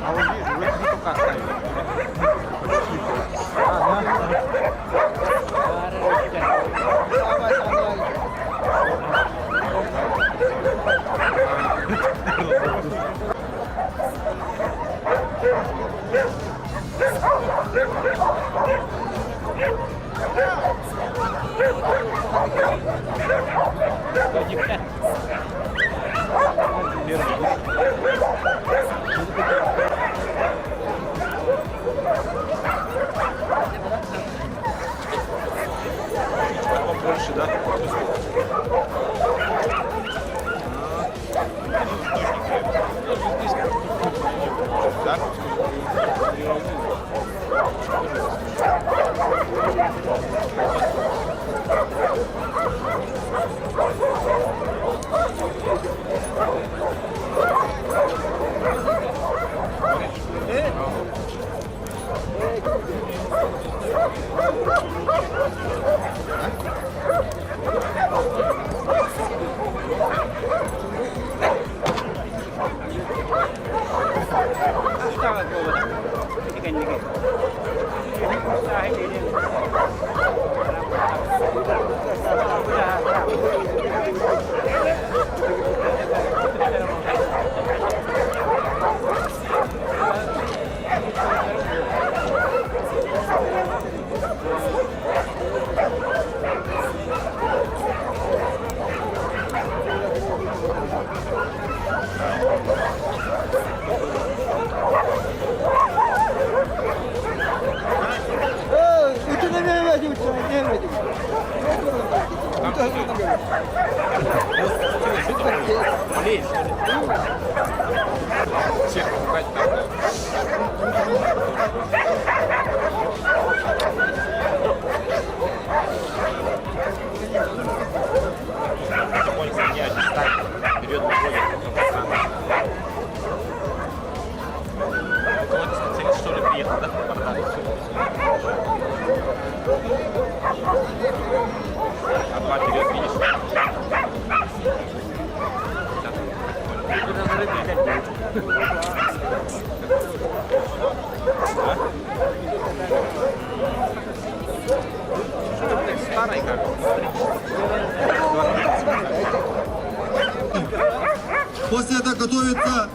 А вот видишь, уже петуха ставили. Побольше, да? Да? Всех пугать надо. Потихоньку меняют местами. Вперед выходит, потом обратно. Кого-то специалист, что ли, приехал, да? А два вперед, видишь? Старый как? После этого готовится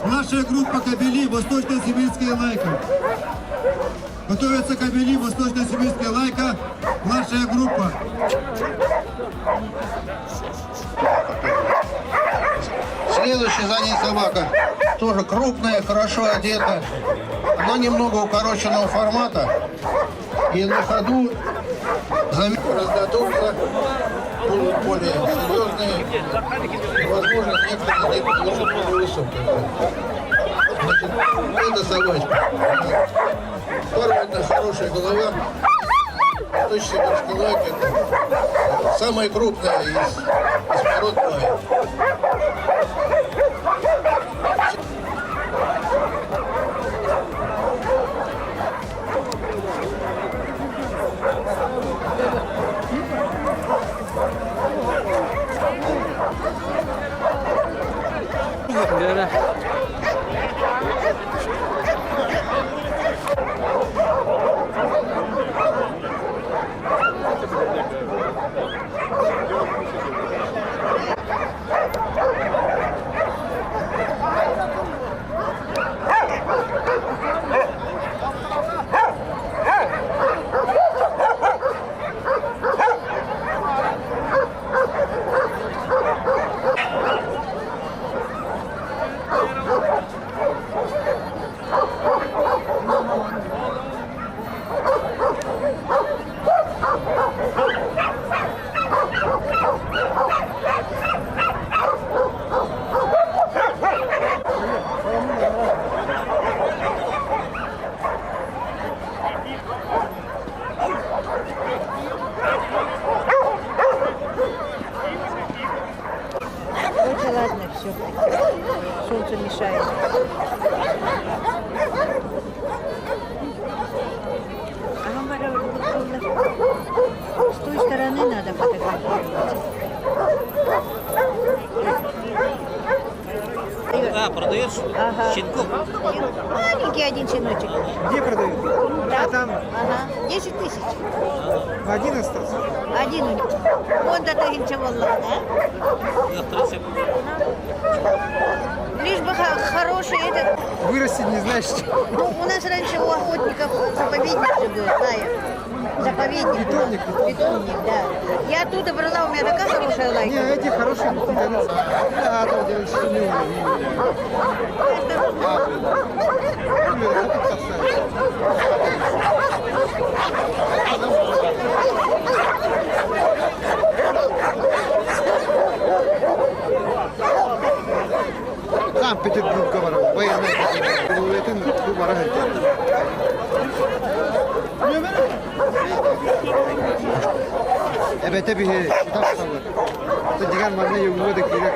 наша группа кобели Восточно-Сибирская лайка. Готовится кобели Восточно-Сибирская лайка, младшая группа. Следующая за ней собака тоже крупная, хорошо одета. Она немного укороченного формата. И на ходу раздадутся, будут более серьезные. Возможно, некоторые где-то будут более высокие. Значит, это собачка. Формально хорошая голова. Точно сибирский лайк это самая крупная из пород лая. Один щеночек. Где продают? Да. А там Ага. 10 тысяч. один остался. Один у них. Он до тысячи волна, да? Лишь бы хороший этот. Вырастить не знаешь. Ну, у нас раньше у охотников заповедник же был, знаешь. Заповедник. был. Питомник, питомник. Питомник, да. Я оттуда брала, у меня такая хорошая лайка. Не, эти хорошие питомцы. Да, там делают, что не умер, не умер. Санкт-Петербург барабын, военный Үлэтин бу бара сылдьар. Эбэтэ биһи тапсабыт. Дигэн манна югуга да киирэ.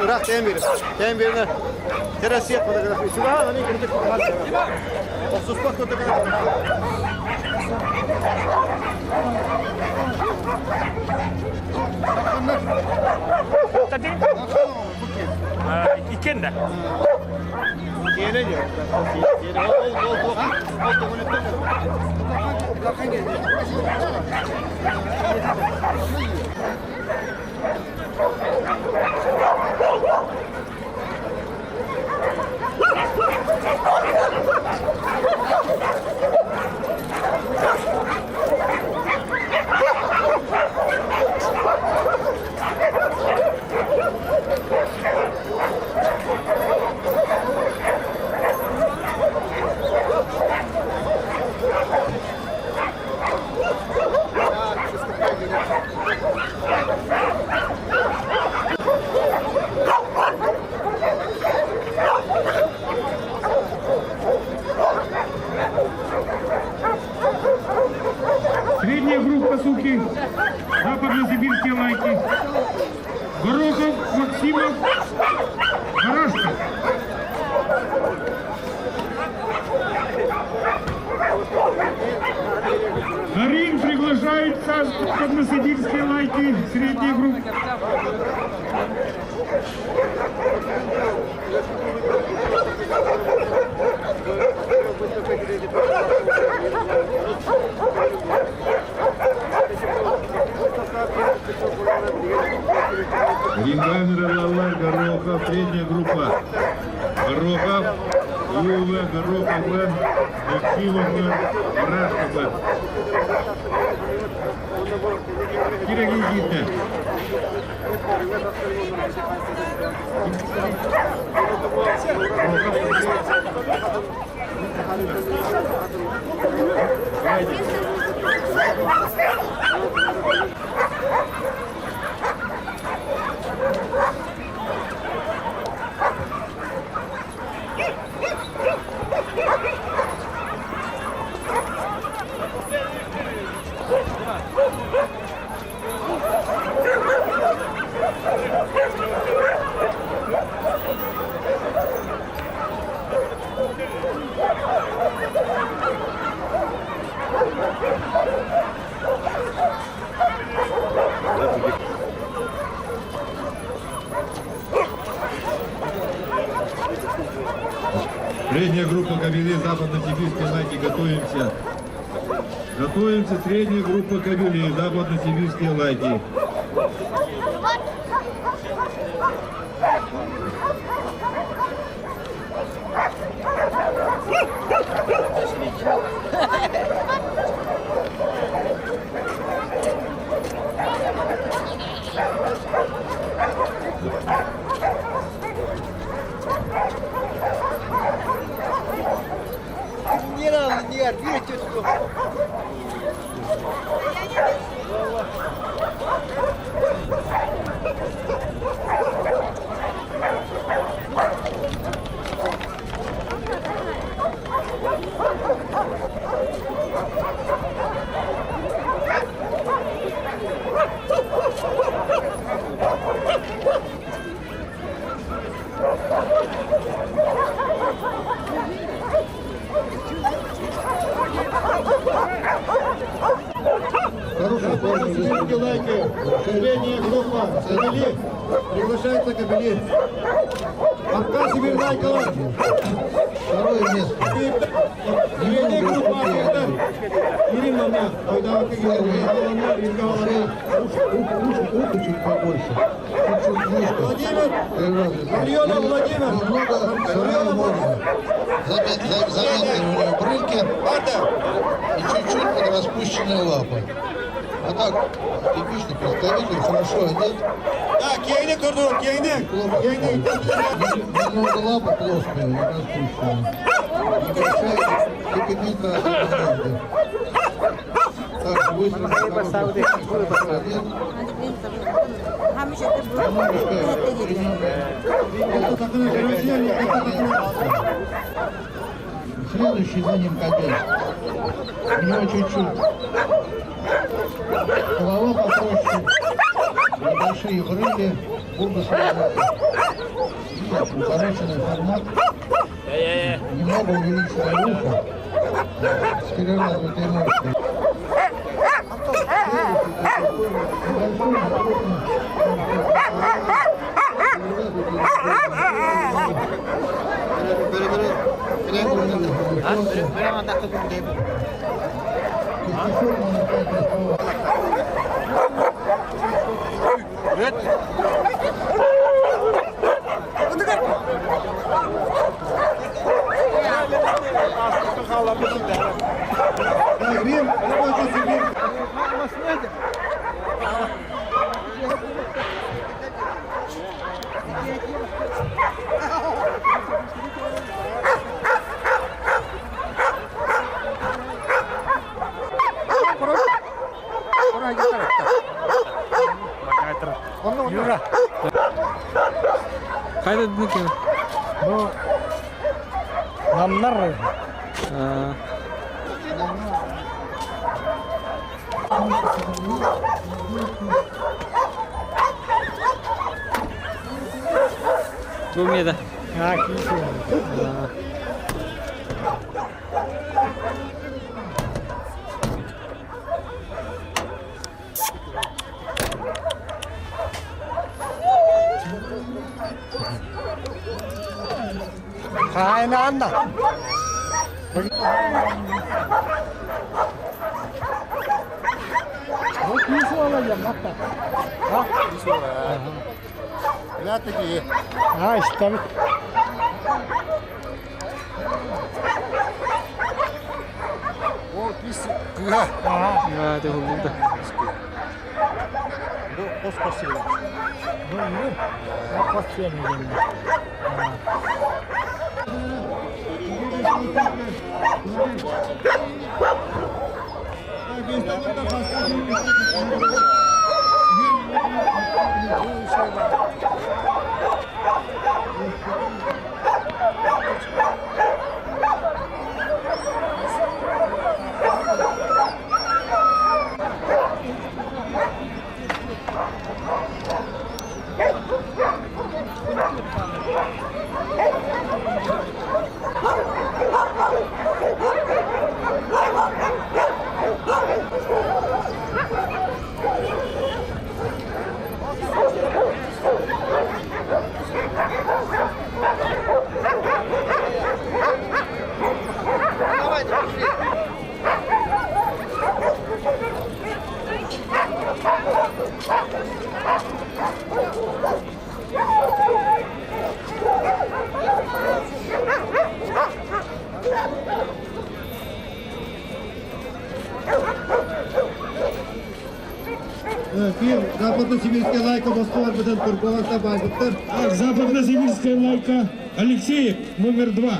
Ыраах тэйэн биэрэр. Тэйэн биэрэнэ Россия фотография. Сюда они кырдык Охсуспат Иккенде. Средняя группа суки, западно-сибирские лайки. Горохов, Максимов, Барашков. На ринг приглашаются западно-сибирские лайки средней группы. Рингамера Лалар, Горохов, средняя группа. Горохов, ЮВ, Горохов В, Максимов В, Барашков В. Кира Гигитна. Средняя группа кобелей западно-сибирской лайки. Готовимся. Готовимся. Средняя группа кобелей западно-сибирские лайки. Сибирской лайки. Средняя группа. Кобели. Приглашается кобели. Арка Сибирь лайкала. Второе место. Средняя группа. Ирина, Ухо чуть побольше. Чуть-чуть мышка. Владимир. Переразвита. Гавриила Владимир. Немного сырая морда. Заметны у него брыльки и чуть-чуть подраспущенные лапы. А так, типичный представитель, хорошо одет. Так, киэҥник турдун, киэҥник. Киэҥник. Немного лапы плоские, не распущенные. Небольшая, депигментация гораздо. Так, быстро, хорошо одет. Следующий за ним кобель. У него чуть-чуть голова попроще, небольшие брыли, бургасовые, укороченный формат, немного увеличенное ухо с переразвитой мышцей. Так, Рим, Сибирь. Хайда дники? Ну, намнар. Бу меда. А, кисе. Хайна Анна. А, что? А, ты губда. Фильм Западно-Сибирская лайка Москва Бетен Туркова Табайбыттыр. Так, Западно-Сибирская лайка Алексеев, номер 2.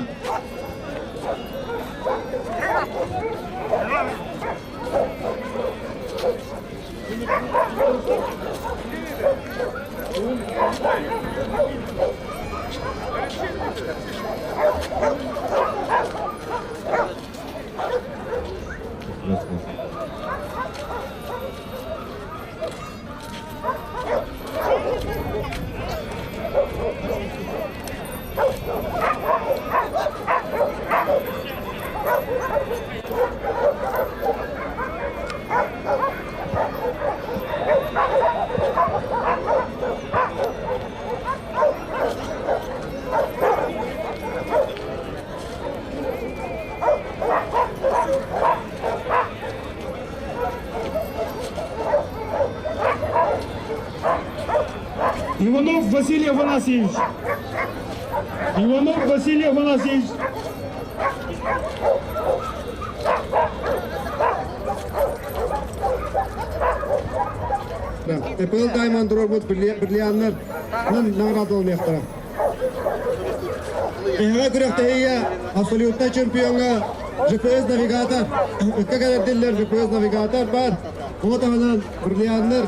Иванов Василий Афанасьевич. Иванов Василий Афанасьевич. Эпл Даймон туруорбут бриллианнар наҕараадаланыахтара. Эһэҕэ күрэхтэһиигэ абсолютнай чемпиоҥҥа GPS-навигатор, ыкка кэлэрдиллэр GPS-навигатор баар. Ону таһынан бриллианнар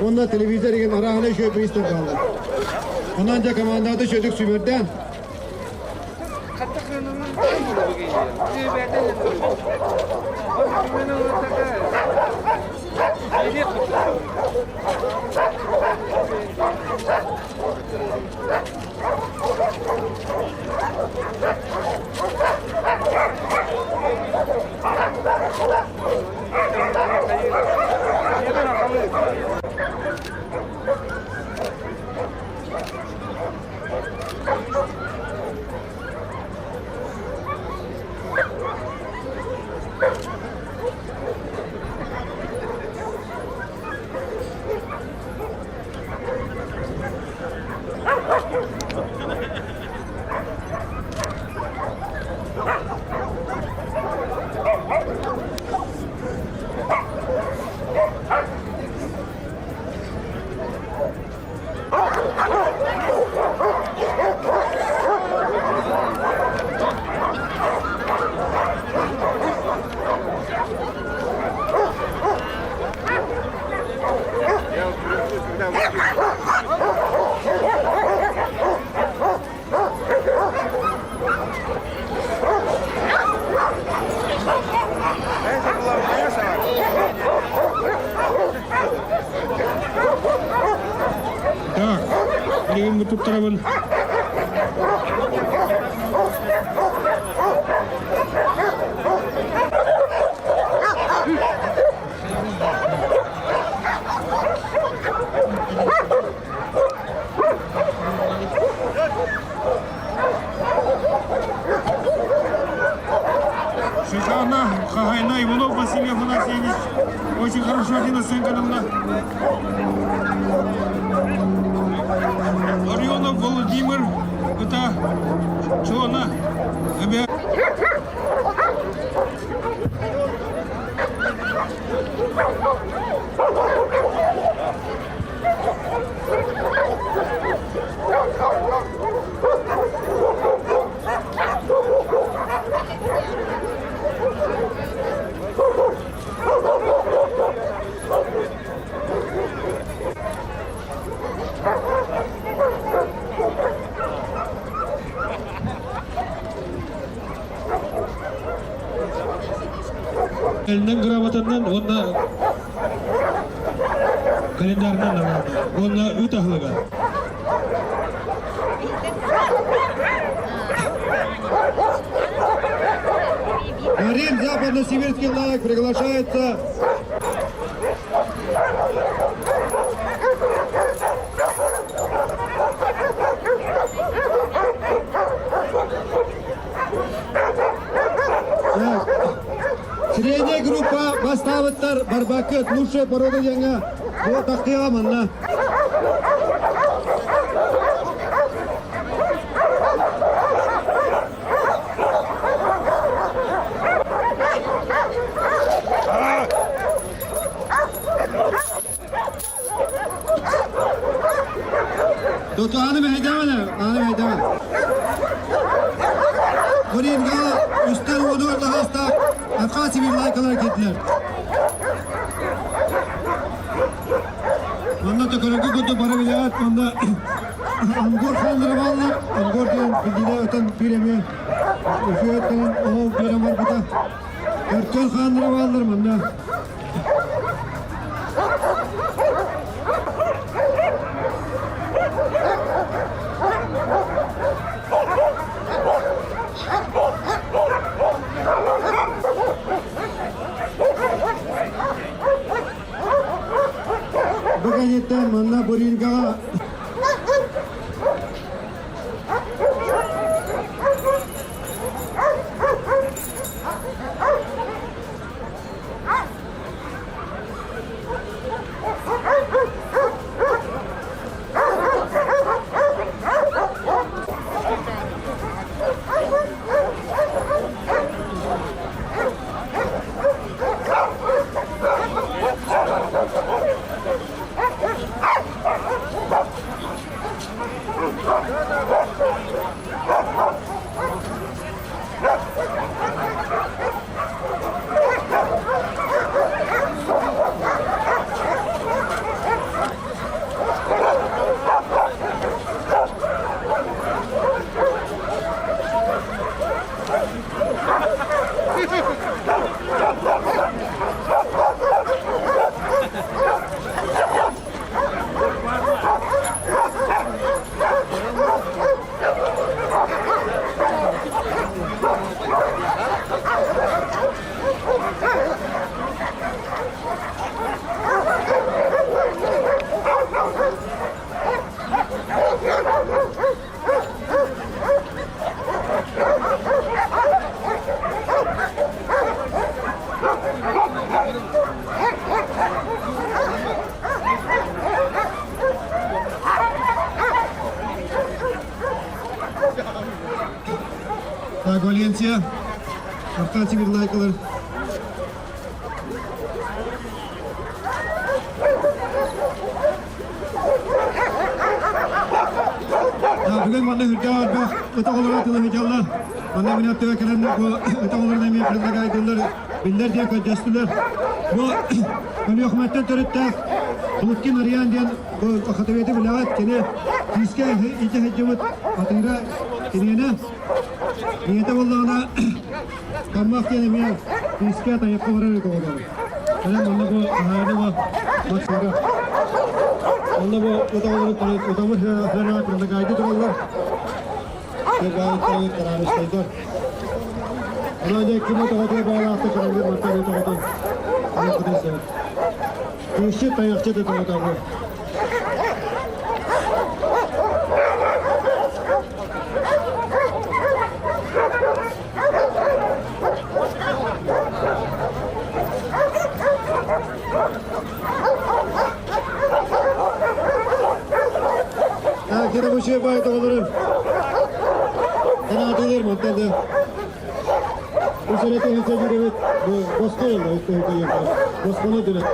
уонна телевизор игин арааһынай үчүгэй приистэр бааллар. Онон дьэ командата үчүгэйдик сүүмэрдээн Так, билигин бу туттарабын. Шикарно, Хагайна Иванов Василий Афанасьевич. Очень хорошо один оценка нам на. Ларионов Владимир, это Чона. Элнен грамотаннан уонна календарынан уонна үт аһылыга. Рим Западно-Сибирский лайк приглашается Так. Средняя группа бастаабыттар Барбакыт лучшая порода диэҥҥэ бу тахтыаҕа манна. Доту аны мэһэйдээмэ, аны мэһэйдээмэ. Буринга үстэн уонугар таһаастаах Абхазия лайкалар киирдилэр. Манна төкөрөнгө курдук бары билэҕит, манна Ангор хааннара бааллар. Ангор диэн билдиилээх өтөн биир эмиэ үчүгэйттэн оһол биэрэн барбыта. Өркөн хааннара бааллар манна. Бу кэнниттэн манна Бурингаҕа Так, Валенсия, Артан Сибирлайкалар. Бүгүн манна үрдээх элбэх ыт оҕолоро тылыһыдьаллар. Манна мин аттыга кэлэннэр бу ыт оҕолорун эмиэ предлагайдылар, биллэр диэн көрдөстүлэр. Бу Өлүөхүмэттэн төрүттээх Луткин Ариан диэн бу хатыветы билэҕит, кини күүскэ илдьэ сылдьыбыт атыыра киниэнэ. Ийэтэ буоллаҕына Таммах диэн эмиэ күүскэ тайахха барар ыт оҕолоро. Кэлэн манна бу аһааны бу Максимга. Онно бу ыт оҕолорун утамыр сыанаҕа предлагайды тураллар. Сыргаайыттары тарааныстайдар. Онон дьэ ким ыт оҕотугар баҕалаахтар кэлэллэр мантан ыт оҕотун ылыаххытын сөп. Күүсчүт тайахчыт ыт оҕото бу. Так, рабочие байт оҕолорун Канаатылар мантан да Үс эрэ тыһыынча биэрэбит бу босхо ылла үс тыһыынча босхону төлөт.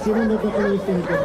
Симон Бардакова үс тыһыынча.